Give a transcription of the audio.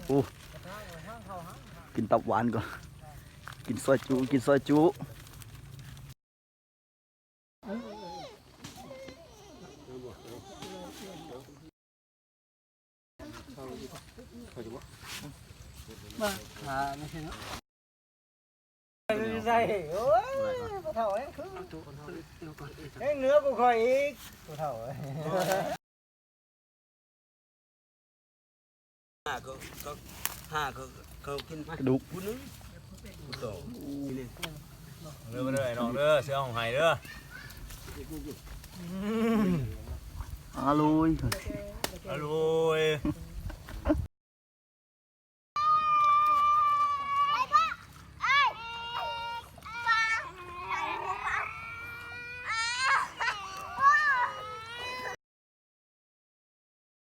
ໂອ້ ກິນຕັບຫວານກ່ອນ ກິນຊອຍຈຸ ກິນຊອຍຈຸ. ໃສ່ ໂອ້ຍ ບໍ່ເຖົ້າແຮງຄື ແຮງເໜືອກວ່າຂ້ອຍອີກ ຜູ້ເຖົ້າເອີຍ. ຫາເຂົາ ເຂົາ ຫາເຂົາ ເຂົາກິນ ກະດູກ ຜູ້ໜຶ່ງ ຜູ້ໂຕ ເດີ ມາເດີ ໄອ້ນ້ອງເດີ ເສືອຮ້ອງໄຫ້ເດີ ອະໂລຍ ອະໂລຍ.